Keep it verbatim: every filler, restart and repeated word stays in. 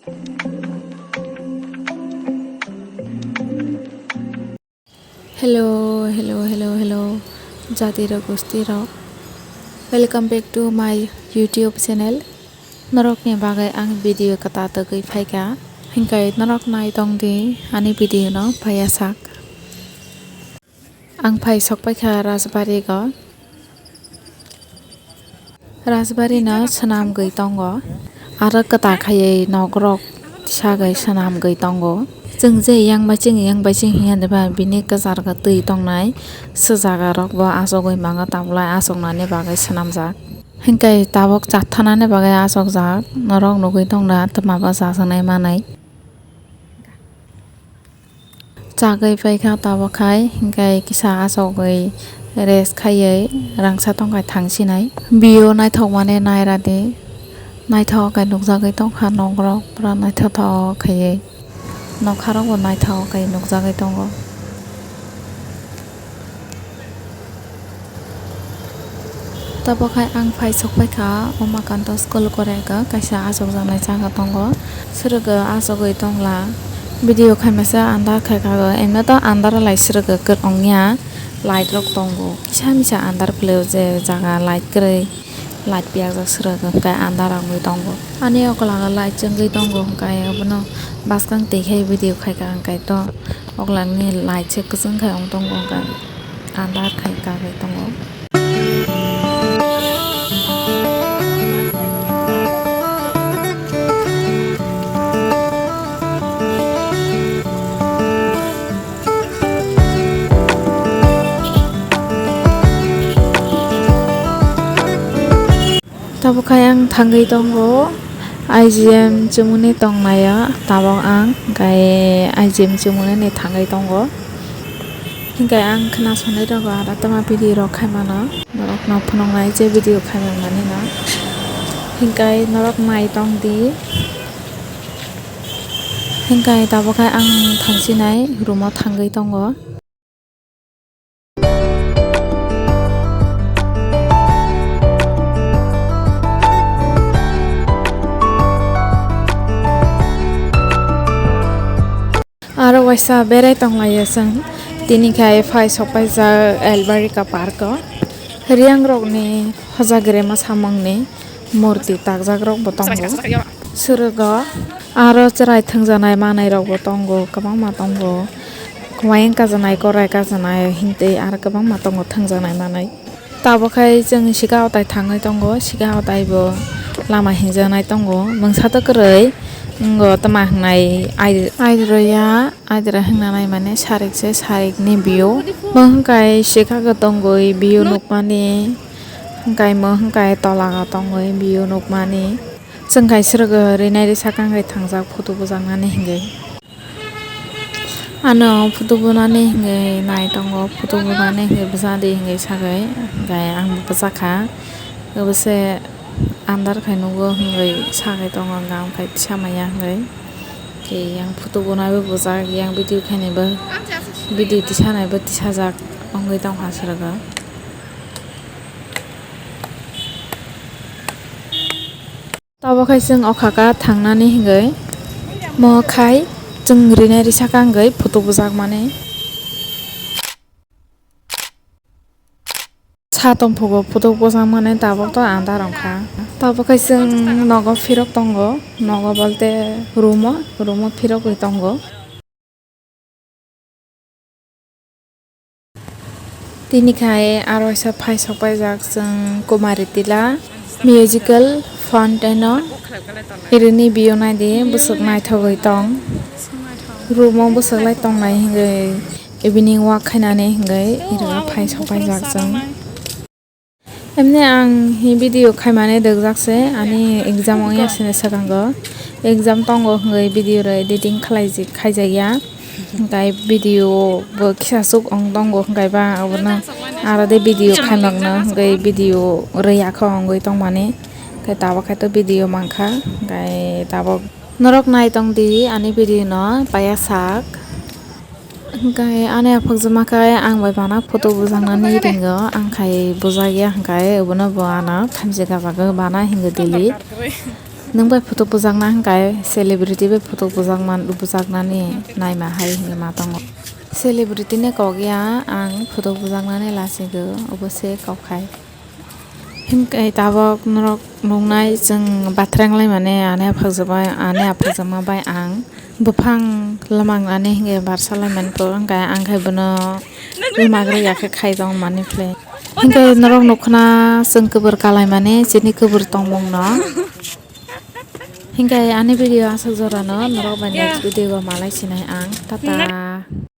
Hello, hello, hello, hello, jati rok, gusti rok. Welcome back to my YouTube channel. Norok ni bagwi ang video kwtal tagwi phaikha. Hinkai norok nai tong di ani video no paiya sak. Ang phai sok paikha Rajbari go. Rajbari no swnam gwi tongo. Aro kwtal khaiwi nok rok sagwi swnam gwi tongo. Chwng je yang bai chwng, yang bai chwng hiya de ba bini kwchar khe twi tongnai. Swjaga rok bo achugwi mango, tabulai achuknani bagwi swnamjak. Hinkai tabuk chathanani bagwi achukjak. Norok nugwi tongna twma bo chajaknai manai. Chagwi paikha tabuk khai, hinkai kisa achugwi rest khaiwi rangsa tongkhai thangsinai. View naithok mani nairadi, naithok khe nukjagwi tongkha nokrang pura naithothok khaiwi, nokharokbo naithok khe nukjagwi tongo. Tabuk khai ang phai sok paikha Umakanto school korega kaisa achukjaknai jaga tongo. Swrwgo achugwi tongla. Video khaimasa andar khaikha go. Emno to andar lai swrwgo kwrwngya. Light rok tongo. Kisa misa andar phleo je jaga light kwrwi. Light piyakjak swrwgo hwnkhe andar wngwi tongo. Ani okolago light chwngwi tongo hwnkhe obono bwskang twi khai video khaikha hwnkhe to okolagni light se kwchwng khai wng tongo hwnkhe andar khai kagwi tongo. Tabuk khai ang thangwi tongo, I G M chumuni tongnaio tabuk ang, hwnkhe I G M chumuni thangwi tongo. Hwnkhe ang khwnasanai rokgo ada tama video rok khai mano, norokno phunuknai je video khai manmani no. Hwnkhe norok nai tong di. Hwnkhe tabuk khai ang thangsinai room o thangwi tongo. Aro waisa berai tonglaio chwng. Tini khai phai sok paijak Albarika park o. Riyang rokni hojagrema samungni murti takjak rokbo tongo. Swrwgo aro chwrai thwngjanai manai rokbo tongo, kwbangma tongo. Wayang kajanai, korai kajanai, hintwi aro kwbangma tongo thwngjanai manai. Tabuk khai chwng sika hotai thangwi tongo, sika hotai bo lama hingjaknai tongo. Mungsa to kwrwi, ngo tma hwngnai ai-, aidroya, aidra hwngna nai mane sarik se, sarik ni view. Bo hwnkhe sika go tongwi view nukmani, hwnkhe mo hwnkhe tola go tongwi view nukmani. Chwng khai swrwgo rinai risa kangwi thangjak photo bujaknani hwngwi. Ano photo bunani hwnkhe nai tongo, photo bunani hwnkhe bwsa di hwnkhe sagwi, hwnkhe ang bwsa kha. Bwse andar khai nugo hwnkhe sagwi tongo, hwnkhe ang khai tisa maya hwnkhe. Khe yang photo bunaibo bujak, yang video khainaibo, video tisanaibo tisajak wngwi tongkha swrwgo. Tabuk khai chwng o khaka thangnani hwnkhe mo khai chwng rinai risa kangwi photo bujakmani. Sa tongphugo photo bujakmani tabuk to andar wngkha. Tabuk khai chwng nogo phirok tongo, nogo bolte room o, room o phirogwi tongo. Tini khai aro waisa phai sok paijak chwng Kumari Tila Musical Fountain o. Irini view naidi bwswk naithogwi tong. Room o bwswk lai tongnai hwnkhe evening walk khainani hwnkhe iro phai sok paijak chwng. Emni ang hi video khaimani dwkjak se, ani exam wngya sini swkango. Exam tongo hwnkhe video rok editing khlaijak, khaijakya. Hwnkhe video bo kisa chuk wng tongo, hwnkhe ba abono aro de video khaimakno hwnkhe video rwya khe wngwi tongmani. Hwnkhe tabuk khe to video mankha, hwnkhe tabuk norok nai tong di ani video no paiya sak. Hwnkhe ani aphakjwma khe ang bai bana photo bujaknani ringo, ang khai bujakya hwnkhe obono bo ano thamchi gabagwi bana hinwi delete. Nwng bai photo bujakna hwnkhe celebrity bai photo bujakman, bujaknani naima hai hinwi ma tongo. Celebrity ni kok ya ang photo bujaknani lasigo, obo se kok hai. Himkhe tabok norok nuknai chwng bathranglai mani ani aphakjak bai, ani aphakjakma bai ang buphang lwmangnani hwnkhe barsa laimani kok wngkha, ang khe bono lwmagre ya khe khai tong mani phle. Hwnkhe norok nukhna chwng kwbwr kalaimani chini kwbwr tongmung no. Hwnkhe ani video aswk jorano norok bai next video o malai sinai ang. Tata.